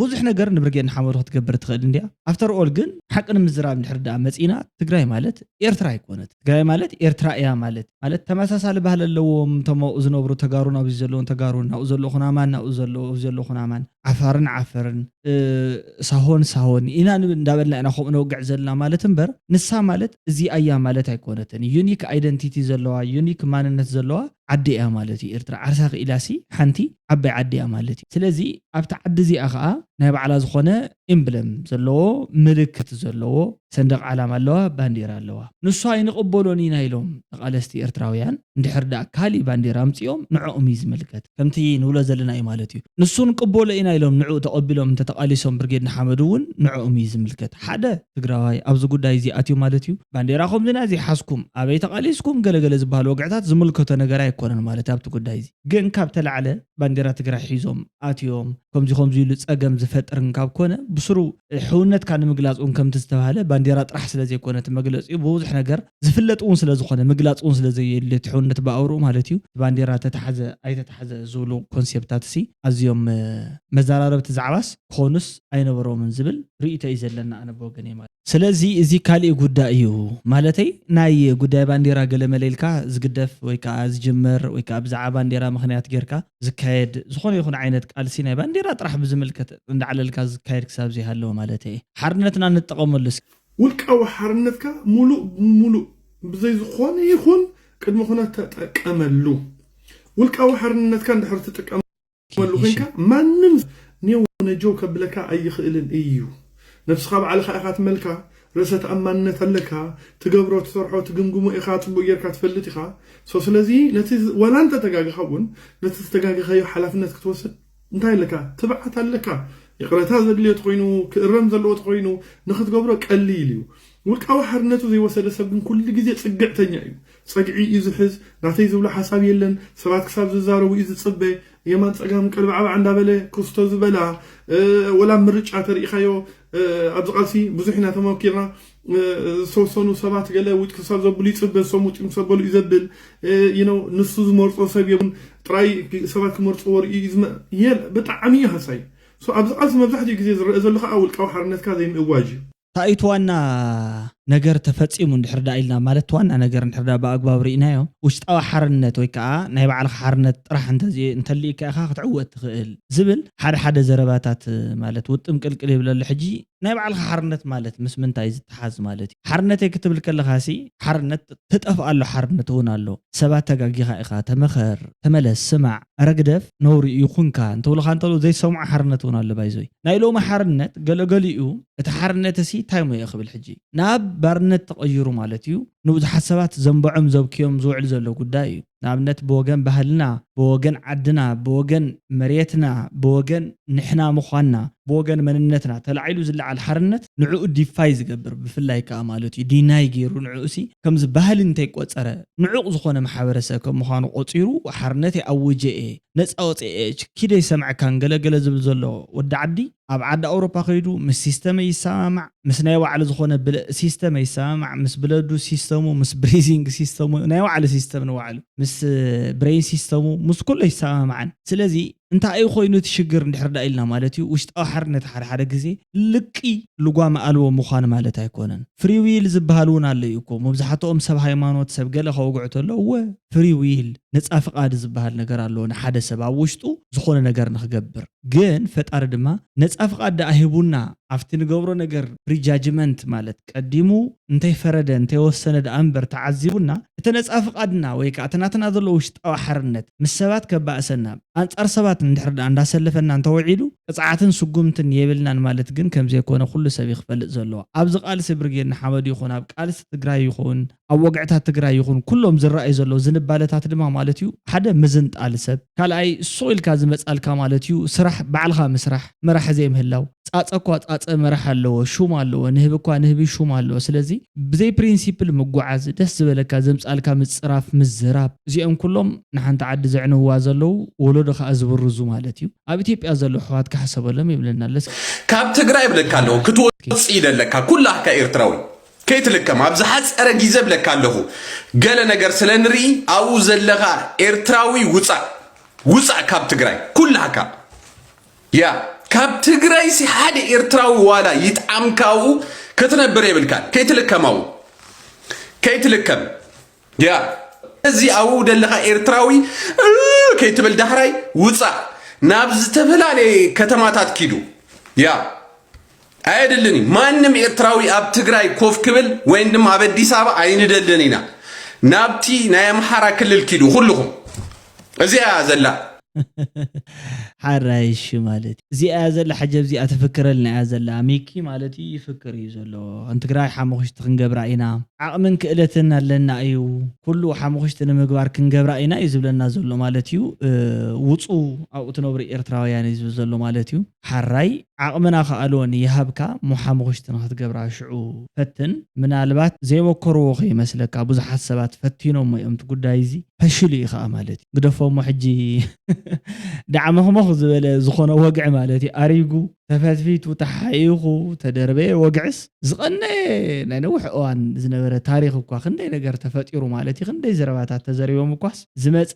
ብዙሕ ነገር ንብርጌድ ንሓመዱ ክትገብር ትኽእል እንድያ። ኣፍተር ኦል ግን ሓቂ ንምዝራብ እንድሕር ደኣ መፂና ትግራይ ማለት ኤርትራ ኣይኮነት። ትግራይ ማለት ኤርትራ እያ ማለት ማለት ተመሳሳሊ ባህሊ ኣለዎም። እቶም ኣብኡ ዝነብሩ ተጋሩን ኣብዚ ዘለውን ተጋሩን ናብኡ ዘሎ ኩናማን ናብኡ ዘሎ ኣብዚ ዘሎ ኩናማን ዓፋርን ዓፈርን ሳሆን ሳሆን ኢና እንዳበልና ኢና ከምኡ ነውግዕ ዘለና ማለት እምበር ንሳ ማለት እዚኣ እያ ማለት ኣይኮነትን። ዩኒክ ኣይደንቲቲ ዘለዋ ዩኒክ ማንነት ዘለዋ ዓዲ እያ ማለት እዩ። ኤርትራ ዓርሳ ክኢላሲ ሓንቲ ዓባይ ዓዲ እያ ማለት እዩ። ስለዚ ኣብቲ ዓዲ እዚኣ ከዓ ናይ ባዕላ ዝኾነ ኤምብለም ዘለዎ ምልክት ዘለዎ ሰንደቕ ዓላማ ኣለዋ፣ ባንዴራ ኣለዋ። ንሱ ኣይንቕበሎን ኢና ኢሎም ተቓለስቲ ኤርትራውያን እንድሕር ደኣ ካሊእ ባንዴራ ኣምፂኦም ንዕኦም እዩ ዝምልከት። ከምቲ ንብሎ ዘለና እዩ ማለት እዩ። ንሱ ንቅበሎ ኢና ኢሎም ንዕኡ ተቐቢሎም እንተተቓሊሶም ብርጌድ ንሓመዱ እውን ንዕኦም እዩ ዝምልከት። ሓደ ትግራዋይ ኣብዚ ጉዳይ እዚ ኣትዩ ማለት እዩ። ባንዴራኹም ዝና ዘይሓዝኩም ኣበይ ተቓሊስኩም ገለገለ ዝበሃል ወግዕታት ዝምልከቶ ነገር ኣይኮነን ማለት ኣብቲ ጉዳይ እዚ። ግን ካብ ተላዕለ ባንዴራ ትግራይ ሒዞም ኣትዮም ከምዚ ከምዚ ኢሉ ፀገም ዝፈጥርን ካብ ኮነ ብስሩ ሕውነትካ ንምግላፅ እውን ከምቲ ዝተባሃለ ባንዴራ ጥራሕ ስለ ዘይኮነ እቲ መግለፂኡ ብብዙሕ ነገር ዝፍለጥ እውን ስለ ዝኾነ ምግላፅ እውን ስለ ዘየድልዮ እቲ ሕውነት ብኣውርኡ ማለት እዩ እቲ ባንዴራ ተተሓዘ ኣይተተሓዘ ዝብሉ ኮንሴፕታት ሲ ኣዝዮም መዘራረብቲ ዛዕባስ ክኾኑስ ኣይነበሮምን ዝብል ርእይቶ እዩ ዘለና ኣነ ብወገነይ ማለት ስለዚ እዚ ካሊእ ጉዳይ እዩ ማለተይ ናይ ጉዳይ ባንዴራ ገለመለ ኢልካ ዝግደፍ ወይ ከዓ ዝጅመር ወይ ከዓ ብዛዕባ ባንዴራ ምክንያት ጌርካ ዝካየድ ዝኾነ ይኹን ዓይነት ቃልሲ ናይ ባንዴራ ጥራሕ ብዝምልከት እንዳዕለልካ ዝካየድ ክሳብ ዘይሃለወ ማለት እየ ሓርነትና ንጠቐመሉ እስኪ ውልቃዊ ሓርነትካ ሙሉእ ብሙሉእ ብዘይ ዝኾነ ይኹን ቅድሚ ኩነት ተጠቀመሉ ውልቃዊ ሓርነትካ እንድሕር ትጥቀመሉ ኮይንካ ማንም ኔው ነጀው ከብለካ ኣይኽእልን እዩ። ነብስኻ ባዕልኻ ኢኻ ትመልካ፣ ርእሰ ተኣማንነት ኣለካ፣ ትገብሮ ትሰርሖ ትግምግሞ ኢኻ፣ ጽቡቕ ጌርካ ትፈልጥ ኢኻ። So ስለዚ ነቲ ዋላ እንተ ተጋግኻ እውን ነቲ ዝተጋገኻዮ ሓላፍነት ክትወስድ እንታይ ኣለካ? ትብዓት ኣለካ። ይቕረታ ዘድልዮ ተኾይኑ ክእረም ዘለዎ ተኾይኑ ንኽትገብሮ ቀሊል እዩ። ውልቃዊ ሓርነቱ ዘይወሰደ ሰብ ግን ኩሉ ግዜ ጽግዕተኛ እዩ። ጸግዒ እዩ ዝሕዝ። ናተይ ዝብሎ ሓሳብ የለን። ሰባት ክሳብ ዝዛረቡ እዩ ዝጽበ። የማን ጸጋም ቀልባዕባዕ እንዳበለ ክስቶ ዝበላ ወላ ምርጫ ተሪኢኻዮ ኣብዚ ቃልሲ ብዙሕ ኢና ተመኪርና ዝተወሰኑ ሰባት ገለ ውጭ ክሳብ ዘብሉ ይጽበ ንሶም ውጭ ምስ ዘበሉ እዩ ዘብል you know ንሱ ዝመርጾ ሰብ የብሉን ጥራይ ሰባት ክመርጽዎ ርእዩ እዩ ዝመ የል ብጣዕሚ እዩ ሃሳይ so ኣብዚ ቃልሲ መብዛሕትኡ ግዜ ዝረአ ዘሎ ከዓ ውልቃዊ ሓርነትካ ዘይምእዋጅ እዩ ታይቱ ዋና ነገር ተፈፂሙ እንድሕር ዳ ኢልና ማለት ዋና ነገር እንድሕር ዳ ብኣግባብ ርኢናዮ ውሽጣዊ ሓርነት ወይ ከዓ ናይ ባዕልካ ሓርነት ጥራሕ እንተልኢካ ኢካ ክትዕወት ትኽእል ዝብል ሓደ ሓደ ዘረባታት ማለት ውጥም ቅልቅል ይብለሉ ሕጂ ናይ ባዕልካ ሓርነት ማለት ምስ ምንታይ ዝተሓዝ ማለት እዩ ሓርነተይ ክትብል ከለካ ሲ ሓርነት ትጠፍእ ኣሎ ሓርነት እውን ኣሎ ሰባት ተጋጊኻ ኢኻ ተመኸር ተመለስ ስማዕ ረግደፍ ነውሪ እዩ ኩንካ እንተብሉኻ እንተለዉ ዘይሰምዖ ሓርነት እውን ኣሎ ባይዞይ ናይ ሎሚ ሓርነት ገለገሊኡ እቲ ሓርነት ሲ እንታይ ሞ ክብል ሕጂ ናብ ባርነት ተቐይሩ ማለት እዩ ንብዙሓት ሰባት ዘንበዖም ዘብክዮም ዝውዕል ዘሎ ጉዳይ እዩ ንኣብነት ብወገን ባህልና፣ ብወገን ዓድና፣ ብወገን መሬትና፣ ብወገን ንሕና ምዃንና፣ ብወገን መንነትና ተላዒሉ ዝለዓል ሓርነት ንዕኡ ዲፋይ ዝገብር፣ ብፍላይ ከኣ ማለት እዩ ዲናይ ገይሩ ንዕኡ ሲ ከምዚ ባህሊ እንተይቆጸረ ንዑቕ ዝኾነ ማሕበረሰብ ከም ምዃኑ ቆጺሩ ሓርነት የኣውጀ እየ፣ ነጻ ወጽኤ እየ፣ ኪደ ይሰምዐካን ገለገለ ዝብል ዘሎ ወዲ ዓዲ ኣብ ዓዲ ኣውሮፓ ከይዱ ምስ ሲስተመይ ይሰማማዕ፣ ምስ ናይ ባዕሉ ዝኾነ ብለ- ሲስተመይ ይሰማማዕ፣ ምስ ብለዱ ሲስተሙ፣ ምስ ብሪዚንግ ሲስተሙ፣ ናይ ባዕሉ ሲስተም ንባዕሉ፣ ምስ ብሬን ሲስተሙ፣ ምስ ኩሎ ይሰማማዕን። ስለዚ እንታይ እዩ ኮይኑ እቲ ሽግር እንድሕር ዳ ኢልና ማለት እዩ፣ ውሽጣዊ ሓርነት ሓደ ሓደ ግዜ ልቂ ልጓም ኣልቦ ምዃን ማለት ኣይኮነን። ፍሪ ዊል ዝበሃል እውን ኣሎ እዩ እኮ። መብዛሕትኦም ሰብ ሃይማኖት፣ ሰብ ገለ ከውግዑ ተሎ፣ እወ ፍሪ ዊል፣ ነጻ ፍቓድ ዝበሃል ነገር ኣለዎ። ንሓደ ሰብ ኣብ ውሽጡ ዝኾነ ነገር ንኽገብር። ግን ፈጣሪ ድማ ነጻ ፍቓድ ደኣ ሂቡና፣ ኣብቲ ንገብሮ ነገር ፕሪጃጅመንት ማለት ቀዲሙ እንተይፈረደ፣ እንተይወሰነ ደኣ እምበር ተዓዚቡና፣ እቲ ነጻ ፍቓድና ወይ ከኣ እቲ ናትና ዘሎ ውሽጣዊ ሓርነት ምስ ሰባት ከባእሰና፣ ኣንጻር ሰባት እንድሕር ደኣ እንዳሰለፈና እንተውዒሉ፣ ቅጽዓትን ስጉምትን የብልናን ማለት ግን ከም ዘይኮነ ኩሉ ሰብ እዩ ክፈልጥ ዘለዎ። ኣብዚ ቃልሲ ብርጌድ ንሓመዱ ይኹን፣ ኣብ ቃልሲ ትግራይ ይኹን፣ ኣብ ወግዕታት ትግራይ ይኹን፣ ኩሎም ዝረኣዩ ዘለዉ ዝንባለታት ድማ ማለት እዩ፣ ሓደ ምዝንጣል ሰብ፣ ካልኣይ ሱቕ ኢልካ ዝመጻልካ ማለት እዩ፣ ስራሕ ባዕልኻ ምስራሕ፣ መራሒ ዘይምህላው። ጻጸ እኳ ጻጸ መራሕ ኣለዎ፣ ሹም ኣለዎ፣ ንህቢ እኳ ንህቢ ሹም ኣለዎ። ስለዚ ብዘይ ፕሪንሲፕል ምጉዓዝ፣ ደስ ዝበለካ ዘምጻልካ ምጽራፍ፣ ምዝራብ፣ እዚኦም ኩሎም ንሓንቲ ዓዲ ዘዕንውዋ ዘለዉ፣ ወለዶ ከኣ ዝብርዙ ማለት እዩ። ኣብ ኢትዮጵያ ዘለዉ ኣሕዋትካ ሕሰበሎም ይብለና ኣሎ። እስኪ ካብ ትግራይ ይብለካ ኣለኹ ክትወፅእ ይደለካ ኩላህካ ኤርትራዊ ከይትልከም ኣብ ዝሓፀረ ግዜ ብለካ ኣለኹ ገለ ነገር ስለ ንርኢ ኣብኡ ዘለኻ ኤርትራዊ ውፃእ ውፃእ ካብ ትግራይ ኩላህካ ያ ካብ ትግራይ ሲ ሓደ ኤርትራዊ ዋላ ይጥዓምካ ኣብኡ ክትነብር የብልካን ከይትልከም ኣብኡ ከይትልከም ያ እዚ ኣብኡ ደለኻ ኤርትራዊ እ ከይትብል ዳሕራይ ውፃእ ናብ ዝተፈላለየ ከተማታት ኪዱ ያ ኣየድልን እዩ ማንም ኤርትራዊ ኣብ ትግራይ ኮፍ ክብል ወይም ድማ ኣብ ኣዲስ ኣበባ ኣይንደልን ኢና ናብቲ ናይ ኣምሓራ ክልል ኪዱ ኩልኹም እዚኣ እያ ዘላ ሓራይሽ ማለት እዩ። እዚኣ እያ ዘላ ሕጂ ኣብዚኣ ትፍክረልና እያ ዘላ። ሚኪ ማለት እዩ ይፍክር እዩ ዘሎ። ንትግራይ ሓሙኽሽቲ ክንገብራ ኢና። ዓቕምን ክእለትን ኣለና እዩ። ኩሉ ሓሙኽሽቲ ንምግባር ክንገብራ ኢና እዩ ዝብለና ዘሎ ማለት እዩ። እ፣ ውፁ ኣብኡ ትነብሩ ኤርትራውያን እዩ ዝብል ዘሎ ማለት እዩ። ሓራይ ዓቕምን ኣኽኣሎን ይሃብካ እሞ ሓሙኽሽቲ ንኽትገብራ ሽዑ ፈትን። ምናልባት ዘይመከርዎ ከይመስለካ ብዙሓት ሰባት ፈቲኖሞ እዮም እቲ ጉዳይ እዚ። ፈሽሉ እዩ ኸዓ ማለት እዩ ግደፎ እሞ ሕጂ ዳዕመኽመኽ ዝበለ ዝኾነ ወግዒ ማለት እዩ ኣሪጉ ተፈትፊቱ ተሓይኹ ተደርበየ ወግዕስ ዝቐነየ ናይ ነዊሕ እዋን ዝነበረ ታሪኽ እኳ ክንደይ ነገር ተፈጢሩ ማለት እዩ ክንደይ ዘረባታት ተዘሪቦም እኳስ ዝመፀ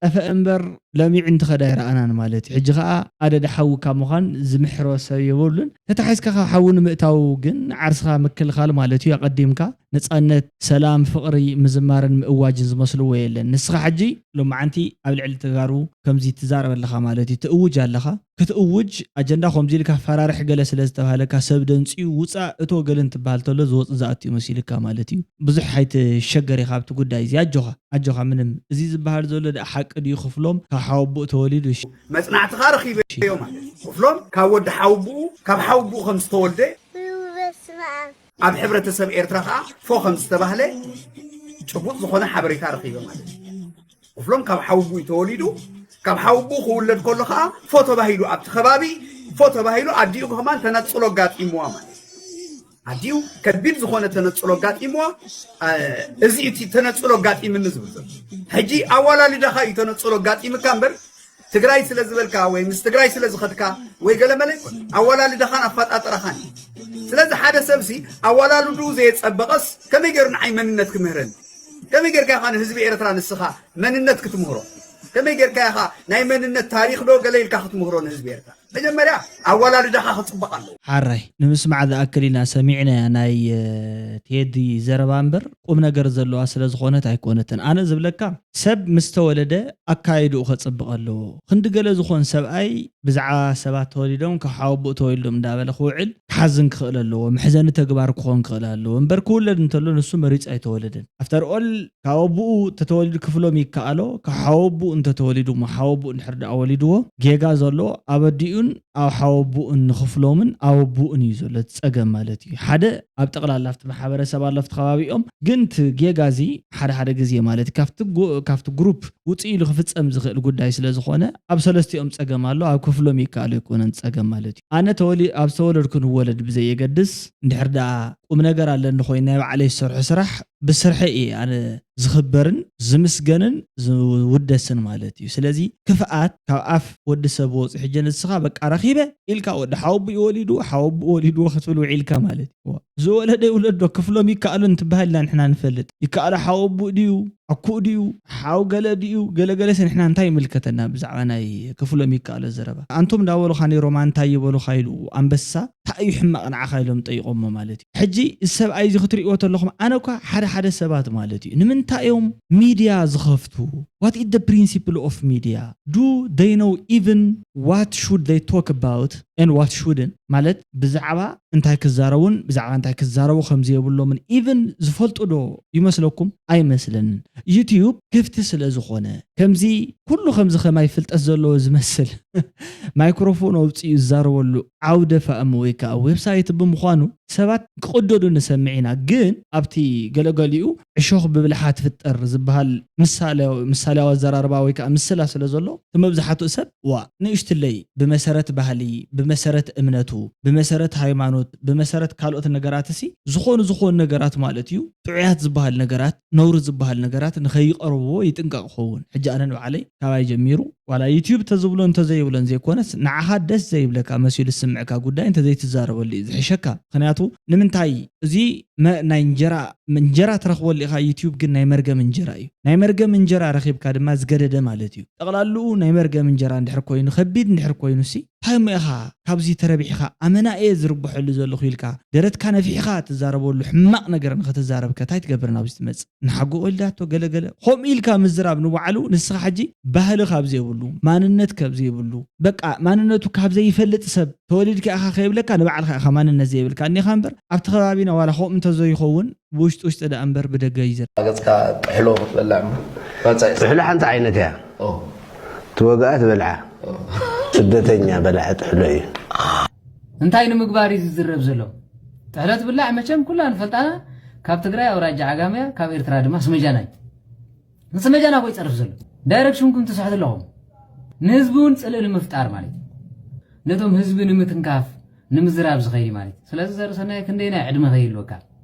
ጠፈእ እምበር ለሚዑ እንትኸዳ ኣይረኣናን ማለት እዩ ሕጂ ኸዓ ኣደዳ ሓዊ ካብ ምዃን ዝምሕሮ ሰብ የብሉን ተታሒዝካ ካብ ሓዊ ንምእታው ግን ዓርስኻ ምክልኻል ማለት እዩ ኣቐዲምካ ነጻነት፣ ሰላም፣ ፍቕሪ ምዝማርን ምእዋጅን ዝመስልዎ የለን። ንስኻ ሕጂ ሎማዓንቲ ኣብ ልዕሊ ተጋሩ ከምዚ ትዛረብ ኣለኻ ማለት እዩ። ትእውጅ ኣለኻ። ክትእውጅ ኣጀንዳ ከምዚ ኢልካ ኣፈራርሕ ገለ ስለ ዝተባህለካ ሰብ ደንጽዩ ውጻእ እቶ ገለ እንትበሃል ተሎ ዝወጽእ ዝኣቱ እዩ መሲልካ ማለት እዩ። ብዙሕ ኣይትሸገር ኢኻ ኣብቲ ጉዳይ እዚ። ኣጆኻ፣ ኣጆኻ ምንም እዚ ዝበሃል ዘሎ ደኣ ሓቂ ድዩ ክፍሎም ካብ ሓወቦኡ ተወሊዱ እሺ። መጽናዕትኻ ረኺበዮ ማለት እዩ። ክፍሎም ካብ ወዲ ሓውብኡ ካብ ሓውብኡ ከም ዝተወልደ ኣብ ሕብረተሰብ ኤርትራ ከኣ ፎ ከም ዝተባህለ ጭቡጥ ዝኾነ ሓበሬታ ረኺበ ማለት እዩ። ክፍሎም ካብ ሓውብኡ እዩ ተወሊዱ። ካብ ሓውብኡ ክውለድ ከሎ ከኣ ፎ ተባሂሉ ኣብቲ ከባቢ ፎ ተባሂሉ ኣዲኡ ከማን ተነጽሎ ኣጋጢምዋ ማለት እዩ። ኣዲኡ ከቢድ ዝኾነ ተነጽሎ ኣጋጢምዋ። እዚ እቲ ተነጽሎ ኣጋጢምኒ ዝብል ዘሎ ሕጂ ኣዋላሊዳኻ እዩ ተነጽሎ ኣጋጢምካ እምበር ትግራይ ስለ ዝበልካ ወይ ምስ ትግራይ ስለ ዝኸድካ ወይ ገለመለ ኣይኮነ ኣወላልዳኻን ኣፈጣጥራኻን እዩ ስለዚ ሓደ ሰብሲ ኣወላልድኡ ዘየፀበቐስ ከመይ ገይሩ ንዓይ መንነት ክምህረኒ ከመይ ጌርካ ኢኻ ንህዝቢ ኤርትራ ንስኻ መንነት ክትምህሮ ከመይ ጌርካ ኢኻ ናይ መንነት ታሪኽ ዶ ገለ ኢልካ ክትምህሮ ንህዝቢ ኤርትራ መጀመርያ ኣወላልዳኻ ክፅበቕ ኣለዎ ሓራይ ንምስማዕ ዝኣክል ኢና ሰሚዕናያ ናይ ቴዲ ዘረባ እምበር ቁም ነገር ዘለዋ ስለ ዝኾነት ኣይኮነትን ኣነ ዝብለካ ሰብ ምስ ተወለደ ኣካይድኡ ከጽብቕ ኣለዎ። ክንዲ ገለ ዝኾን ሰብኣይ ብዛዕባ ሰባት ተወሊዶም ካብ ሓወቦኡ ተወሊዶም እንዳበለ ክውዕል ክሓዝን ክኽእል ኣለዎ። መሕዘኒ ተግባር ክኾን ክኽእል ኣለዎ። እምበር ክውለድ እንተሎ ንሱ መሪጹ ኣይተወለደን። After all ካብ ኣቦኡ እንተተወሊዱ ክፍሎም ይከኣሎ። ካብ ሓወቦኡ እንተተወሊዱ እሞ ሓወቦኡ እንድሕር ደኣ ወሊድዎ ጌጋ ዘሎ ኣብ ኣዲኡ ኣብ ሓወቡኡን ንኽፍሎምን ኣወቡኡን እዩ ዘሎ እቲ ጸገም ማለት እዩ። ሓደ ኣብ ጠቕላላ ኣብቲ ማሕበረሰብ ኣሎ ኣብቲ ከባቢኦም፣ ግን እቲ ጌጋ እዚ ሓደ ሓደ ግዜ ማለት እዩ ካብቲ ጉ-፣ ካብቲ ግሩፕ ውፅእ ኢሉ ክፍጸም ዝኽእል ጉዳይ ስለ ዝኾነ ኣብ ሰለስቲኦም ጸገም ኣሎ፣ ኣብ ክፍሎም ይከኣሉ ኣይኮነን ጸገም ማለት እዩ። ኣነ ተወሊ-፣ ኣብ ዝተወለድኩ ንወለድ ብዘየገድስ እንድሕር ደኣ ቁም ነገር ኣለኒ ኮይኑ ናይ ባዕለይ ዝሰርሖ ስራሕ ብስርሐ እየ ኣነ ዝኽበርን ዝምስገንን ዝውደስን ማለት እዩ። ስለዚ ክፍኣት ካብ ኣፍ ወዲ ሰብ ወፂ ሕጂ ንስኻ በቃ ረኺበ ኢልካ ወዲ ሓወቡኡ ወሊዱ ሓወቡኡ ወሊድዎ ክትብል ውዒልካ ማለት እዩ። ዝወለደ ይውለዶ ክፍሎም ይከኣሉ እንትበሃል ኢና ንሕና ንፈልጥ። ይከኣሉ ሓወቡኡ ድዩ ኣኩኡ ድዩ ሓው ገለ ድዩ ገለገለስ ንሕና እንታይ ይምልከተና ብዛዕባ ናይ ክፍሎም ይከኣሉ ዘረባ። ኣንቶም እንዳበሉኻ ነይሮም ኣንታይ ይበሉኻ ኢሉ ኣንበሳ እንታይ እዩ ሕማቕ ንዓኻ ኢሎም ጠይቆሞ ማለት እዩ። ሕጂ እዚ ሰብኣይ እዚ ክትርእይዎ ተለኹም ኣነ እኳ ሓደ ሓደ ሰባት ማለት እዩ ንምንታይ እዮም ሚድያ ዝኸፍቱ? What is the principle of media? Do they know even what should they talk about and what shouldn't? ማለት ብዛዕባ እንታይ ክዛረቡን ብዛዕባ እንታይ ክዛረቡ ከም ዘየብሎምን even ዝፈልጡ ዶ ይመስለኩም? ኣይመስለንን። ዩትዩብ ክፍቲ ስለ ዝኾነ ከምዚ ኩሉ ከምዚ ከማይ ፍልጠት ዘለዎ ዝመስል ማይክሮፎን ኣውፅኡ ዝዛረበሉ ዓውደ ፋእሚ ወይ ከዓ ዌብሳይት ብምዃኑ ሰባት ክቕደዱ ንሰምዕ ኢና። ግን ኣብቲ ገለገሊኡ ዕሾኽ ብብልሓ ትፍጠር ዝበሃል ምሳሌያዊ ኣዘራርባ ወይ ከዓ ምስላ ስለ ዘሎ እቲ መብዛሕትኡ ሰብ ዋ ንእሽትለይ ብመሰረት ባህሊ ብመሰረት እምነቱ ብመሰረት ሃይማኖት ብመሰረት ካልኦት ነገራት ሲ ዝኾኑ ዝኾኑ ነገራት ማለት እዩ ጥዑያት ዝበሃል ነገራት ነውሪ ዝበሃል ነገራት ንኸይቐርብዎ ይጥንቀቕ ክኸውን። ሕጂ ኣነ ንባዕለይ ካባይ ጀሚሩ ዋላ ዩትዩብ ተዝብሎ እንተዘይብሎን ዘይኮነስ ንዓኻ ደስ ዘይብለካ መሲሉ ዝስምዕካ ጉዳይ እንተዘይትዛረበሉ እዩ ዝሕሸካ። ምክንያቱ ንምንታይ እዚ ናይ እንጀራ እንጀራ ትረክበሉ ኢኻ ዩትዩብ ግን ናይ መርገም እንጀራ እዩ። ናይ መርገም እንጀራ ረኪብካ ድማ ዝገደደ ማለት እዩ። ጠቕላልኡ ናይ መርገም እንጀራ እንድሕር ኮይኑ ከቢድ እንድሕር ኮይኑ ሲ እንታይ እሞ ኢኻ ካብዚ ተረቢሕኻ ኣመና እየ ዝርብሐሉ ዘለኹ ኢልካ ደረትካ ነፊሕኻ ትዛረበሉ ሕማቕ ነገር ንኸትዛረብ ከ እንታይ ትገብር ናብዚ ትመጽእ? ንሓጎ ወልዳቶ ገለገለ ከምኡ ኢልካ ምዝራብ ንባዕሉ ንስኻ ሕጂ ባህሊ ካብ ዘይብሉ ማንነት ካብ ዘይብሉ በቃ ማንነቱ ካብ ዘይፈልጥ ሰብ ተወሊድካ ኢኻ ከይብለካ ንባዕልካ ኢኻ ማንነት ዘይብልካ እኒኻ እምበር ኣብቲ ከባቢና ዋላ ከምኡ እንተዘይኸውን ብውሽጢ ውሽጢ ደኣ እምበር ብደገ እዩ ዝር ገጽካ ጥሕሎ ክትበልዕ እሞ መጻኢ ጥሕሎ ሓንቲ ዓይነት እያ። ትወግኣ ትበልዓ። ስደተኛ በላዒ ጥሕሎ እዩ። እንታይ ንምግባር እዩ ዝዝረብ ዘሎ? ጥሕሎ ትብላዕ መቸም ኩላ ንፈልጣና ካብ ትግራይ ኣውራጃ ዓጋመያ ካብ ኤርትራ ድማ ስመጃና እዩ። ንስመጃና ኮይ ጸርፍ ዘሎ ዳይሬክሽንኩም ትስሕት ኣለኹም። ንህዝቢ እውን ጽልኢ ንምፍጣር ማለት እዩ። ነቶም ህዝቢ ንምትንካፍ ንምዝራብ ዝኸይድ ማለት እዩ። ስለዚ ዘርሰናይ ክንደይ ናይ ዕድመ ከይህልወካ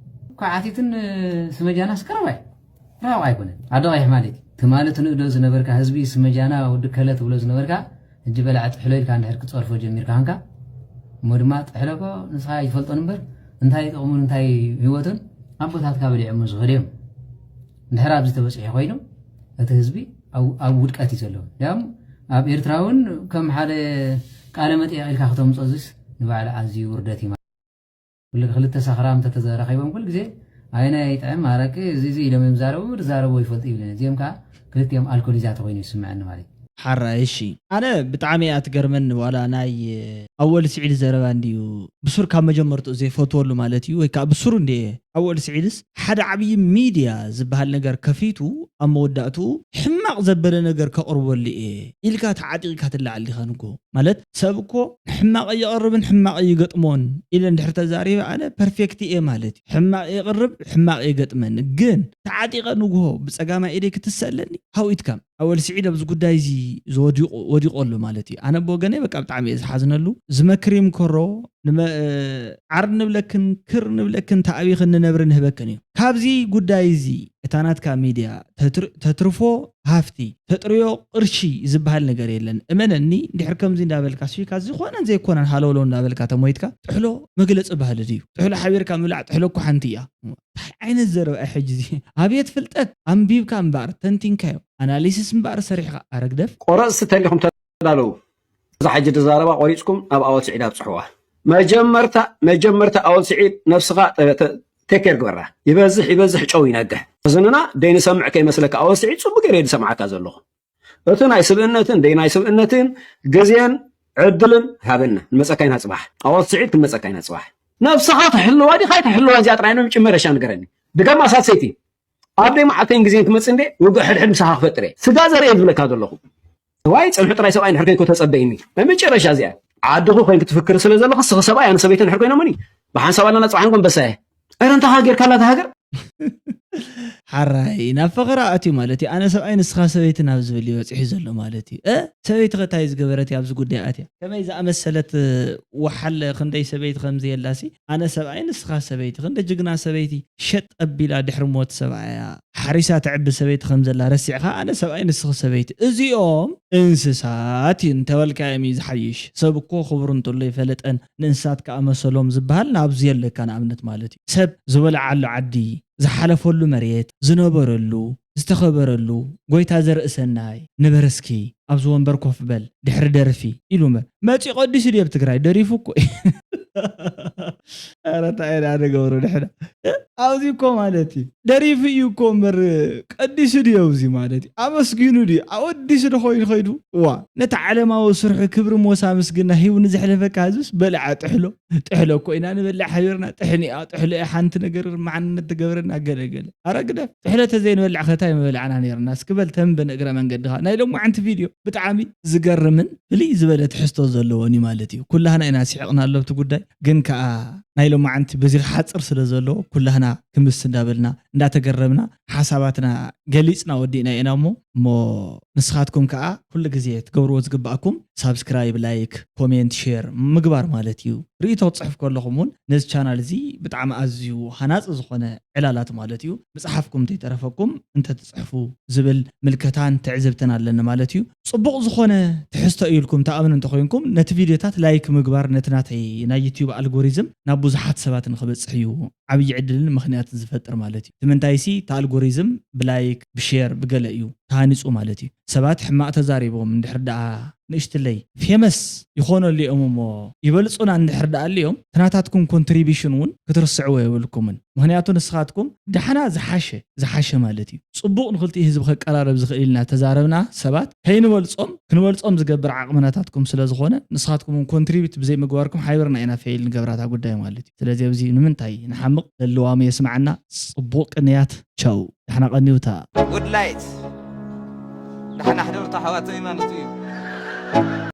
እኳ ዓቲትን ስመጃና ስቀረባይ ራቕ ኣይኮነን ኣደቓይሕ ማለት እዩ። ትማሊ ትንእዶ ዝነበርካ ህዝቢ ስመጃና ወዲ ከለ ትብሎ ዝነበርካ እጂ በላዕ ጥሕሎ ኢልካ እንድሕር ክጸርፎ ጀሚርካ ኸንካ እሞ ድማ ጥሕሎ ኮ ንስኻ ይፈልጦን እምበር እንታይ ጥቕሙን እንታይ ህይወቱን ኣቦታትካ በሊዖሞ ዝኸዱ እዮም። እንድሕር ኣብዚ ተበፂሑ ኮይኑ እቲ ህዝቢ ኣብ ውድቀት እዩ ዘሎ። ያም ኣብ ኤርትራ እውን ከም ሓደ ቃለ መጠየቕ ኢልካ ክተምፆ እዚስ ንባዕሉ ኣዝዩ ውርደት እዩ። ክልተ ሰኽራም እንተተዘራኺቦም ኩሉ ግዜ ኣየናይ ይጥዕም ኣረቂ እዚ እዚ ኢሎም እዮም ዝዛረቡ ዝዛረቡ ይፈልጡ ይብለን እዚኦም ከዓ ክልቲኦም ኣልኮሊዛት ኮይኑ ይስምዐኒ ማለት እዩ። ሓራይ እሺ ኣነ ብጣዕሚ እያ ትገርመኒ ዋላ ናይ ኣወል ስዒድ ዘረባ እንድዩ ብሱር ካብ መጀመርትኡ ዘይፈትወሉ ማለት እዩ ወይ ከዓ ብሱሩ እንድየ ኣወል ስዒድስ ሓደ ዓብዪ ሚድያ ዝበሃል ነገር ከፊቱ ኣብ መወዳእትኡ ሕማቕ ዘበለ ነገር ከቕርበሉ እየ ኢልካ ተዓጢቕካ ትለዓል ዲኻ ንጎ ማለት ሰብ እኮ ሕማቕ ይቐርብን ሕማቕ ይገጥሞን ኢለ እንድሕር ተዛሪበ ኣነ ፐርፌክት እየ ማለት እዩ ሕማቕ ይቕርብ ሕማቕ ይገጥመኒ ግን ተዓጢቐ ንግሆ ብፀጋማይ ኢደይ ክትሰለኒ ሃው ኢትካም ኣወል ስዒድ ኣብዚ ጉዳይ እዚ ወዲቑ ኣሎ ማለት እዩ ኣነ ብወገነይ በቃ ብጣዕሚ እየ ዝሓዝነሉ ዝመክር ይምከሮ ዓር ንብለክን ክር ንብለክን ተኣቢኽን ንነብሪ ንህበክን እዩ። ካብዚ ጉዳይ እዚ እታ ናትካ ሚድያ ተትርፎ ሃፍቲ ተጥርዮ ቅርሺ ዝበሃል ነገር የለን። እመነኒ እንድሕር ከምዚ እንዳበልካ ስኢልካ ዝኾነን ዘይኮነን ሃለውለው እንዳበልካ ተሞይትካ ጥሕሎ መግለፂ ባህሊ ድዩ? ጥሕሎ ሓቢርካ ምብላዕ ጥሕሎ እኮ ሓንቲ እያ። እንታይ ዓይነት ዘረባ እዩ ሕጂ እዚ? ኣብየት ፍልጠት ኣንቢብካ እምበኣር ተንቲንካዮ ኣናሊሲስ እምበኣር ሰሪሕኻ ኣረግደፍ። ቆረፅቲ ተሊኹም ተዳለዉ። እዛ ሕጂ ድዛረባ ቆሪፅኩም ናብ ኣወል ስዒድ ኣብፅሕዋ። መጀመርታ መጀመርታ ኣወል ስዒድ ነብስኻ take care ግበራ። ይበዝሕ ይበዝሕ ጨው ይነግሕ። ዝንና ደይንሰምዕ ከይመስለካ ኣወል ስዒድ ፅቡቅ ገይረ ድሰምዓካ ዘለኹ። እቲ ናይ ስብእነትን ደይ ናይ ስብእነትን ግዜን ዕድልን ሃበና። ንመፀካ ኢና ፅባሕ። ኣወል ስዒድ ክንመፀካ ኢና ፅባሕ። ነብስኻ ትሕልዋ ዲኻ ኣይትሕልዋን እዚኣ ጥራይ ንመጀመርያ ንገረኒ። ድገማ ሳትሰይቲ። ኣብ ደይ መዓልተይን ግዜን ክመፅእ እንዴ ውግእ ሕድሕድ ምሳኻ ክፈጥር እየ። ስጋ ዘርኢ እየ ዝብለካ ዘለኹ። ዋይ ፅንሑ ጥራይ ሰብኣይ እንድሕር ከይኮ ተፀበይኒ። ናይ መጨረሻ እዚኣ። ዓድኹ ኮይንክ ትፍክር ስለ ዘለኻ፣ ስኺ ሰብኣይ ኣነ ሰበይቲ እንድሕር ኮይኖምኒ፣ ብሓንሳብ ኣለና ጽባሕ ንኮን በሳየ። እረ እንታይ ሃገር ካላ እታ ሃገር? ሓራይ ናብ ፈኸራ ኣትዩ ማለት እዩ። ኣነ ሰብኣይ ንስኻ ሰበይቲ ናብ ዝብል እዩ በፂሑ ዘሎ ማለት እዩ። እ ሰበይቲ ከታይ ዝገበረት ኣብዚ ጉዳይ ኣትያ ከመይ ዝኣመሰለት ወሓለ ክንደይ ሰበይቲ ከምዚ የላሲ። ኣነ ሰብኣይ ንስኻ ሰበይቲ ክንደ ጅግና ሰበይቲ ሸጥ ኣቢላ ድሕሪ ሞት ሰብኣያ ሓሪሳ ትዕቢ ሰበይቲ ከም ዘላ ረሲዕኻ ኣነ ሰብኣይ ንስኺ ሰበይቲ እዚኦም እንስሳት እዩ እንተበልካዮም እዩ ዝሓይሽ። ሰብ እኮ ክቡር እንተሎ ይፈለጠን ንእንስሳት ከኣ መሰሎም ዝበሃል ናብዚ የለካ ንኣብነት ማለት እዩ። ሰብ ዝበልዓሉ ዓዲ ዝሓለፈሉ መሬት ዝነበረሉ ዝተኸበረሉ ጎይታ ዘርእሰናይ ንበረስኪ ኣብዚ ወንበር ኮፍ በል ድሕሪ ደርፊ ኢሉ እምበር መፂኡ ቀዲሱ ድዮ ኣብ ትግራይ ደሪፉ እኮ ኧረ እንታይ ኢና ንገብሮ ንሕና ኣብዚ እኮ ማለት እዩ ደሪፉ እዩ እኮ እምበር ቀዲሱ ድዮ ኣብዚ ማለት እዩ ኣመስጊኑ ድዩ ኣወዲሱ ዶ ኮይኑ ከይዱ ዋ ነቲ ዓለማዊ ስርሑ ክብሪ ሞሳ ምስግና ሂቡ ንዘሕለፈካ ህዝብስ በልዓ ጥሕሎ ጥሕሎ እኮ ኢና ንበልዕ ሓቢርና ጥሕኒኣ ጥሕሎ እያ ሓንቲ ነገር መዓነት ትገብረና ገለገለ ኣረ ግደፍ ጥሕሎ ተዘይንበልዕ ከታይ ምበልዓና ነርና እስኪ በል ተንብን እግረ መንገድኻ ናይ ሎማዓንቲ ቪድዮ ብጣዕሚ ዝገርምን ፍልይ ዝበለ ትሕዝቶ ዘለዎን እዩ ማለት እዩ ኩላህና ኢና ስሒቕና ኣሎ ኣብቲ ጉዳይ ግን ከዓ ናይ ሎማዓንቲ በዚ ሓፅር ስለ ዘለዎ ኩላህና ክምስ እንዳበልና እንዳተገረምና ሓሳባትና ገሊፅና ወዲእና ኢና እሞ እሞ ንስኻትኩም ከዓ ኩሉ ግዜ ትገብርዎ ዝግባኣኩም ሳብስክራይብ ላይክ ኮሜንት ሼር ምግባር ማለት እዩ ርእቶ ክፅሕፍ ከለኹም እውን ነዚ ቻናል እዚ ብጣዕሚ ኣዝዩ ሃናፂ ዝኾነ ዕላላት ማለት እዩ ምፅሓፍኩም እንተይተረፈኩም እንተትፅሕፉ ዝብል ምልከታን ትዕዝብትን ኣለኒ ማለት እዩ ፅቡቕ ዝኾነ ትሕዝቶ እዩ ኢልኩም ተኣምኑ እንተኮይንኩም ነቲ ቪድዮታት ላይክ ምግባር ነቲ ናተይ ናይ ዩትዩብ ኣልጎሪዝም ናብ ብዙሓት ሰባት ንክበፅሕ እዩ ዓብዪ ዕድልን ምኽንያትን ዝፈጥር ማለት እዩ። እቲ ምንታይሲ እቲ ኣልጎሪዝም ብላይክ ብሼር ብገለ እዩ ተሃኒፁ ማለት እዩ። ሰባት ሕማቕ ተዛሪቦም እንድሕር ደኣ ንእሽትለይ ፌመስ ይኾነሉ እዮም እሞ ይበልፁና እንድሕር ደኣ ኣልዮም እቲ ናታትኩም ኮንትሪቢሽን እውን ክትርስዕዎ የብልኩምን። ምኽንያቱ ንስኻትኩም ደሓና ዝሓሸ ዝሓሸ ማለት እዩ። ፅቡቕ ንክልቲኡ ህዝቢ ከቀራረብ ዝኽእል ኢልና ተዛረብና ሰባት ከይንበልፆም ክንበልፆም ዝገብር ዓቕሚ ናታትኩም ስለ ዝኾነ ንስኻትኩም እውን ኮንትሪቢት ብዘይምግባርኩም ሓቢርና ኢና ፌይል ንገብራታ ጉዳይ ማለት እዩ። ስለዚ ኣብዚ ንምንታይ ንሓምቕ ለልዋሙ የስምዓና። ፅቡቕ ቅንያት ቻው። ዳሕና ቀንዩታ። ጉድ ላይት ዳሕና ሕደሩታ ኣሕዋተይ ማለት እዩ።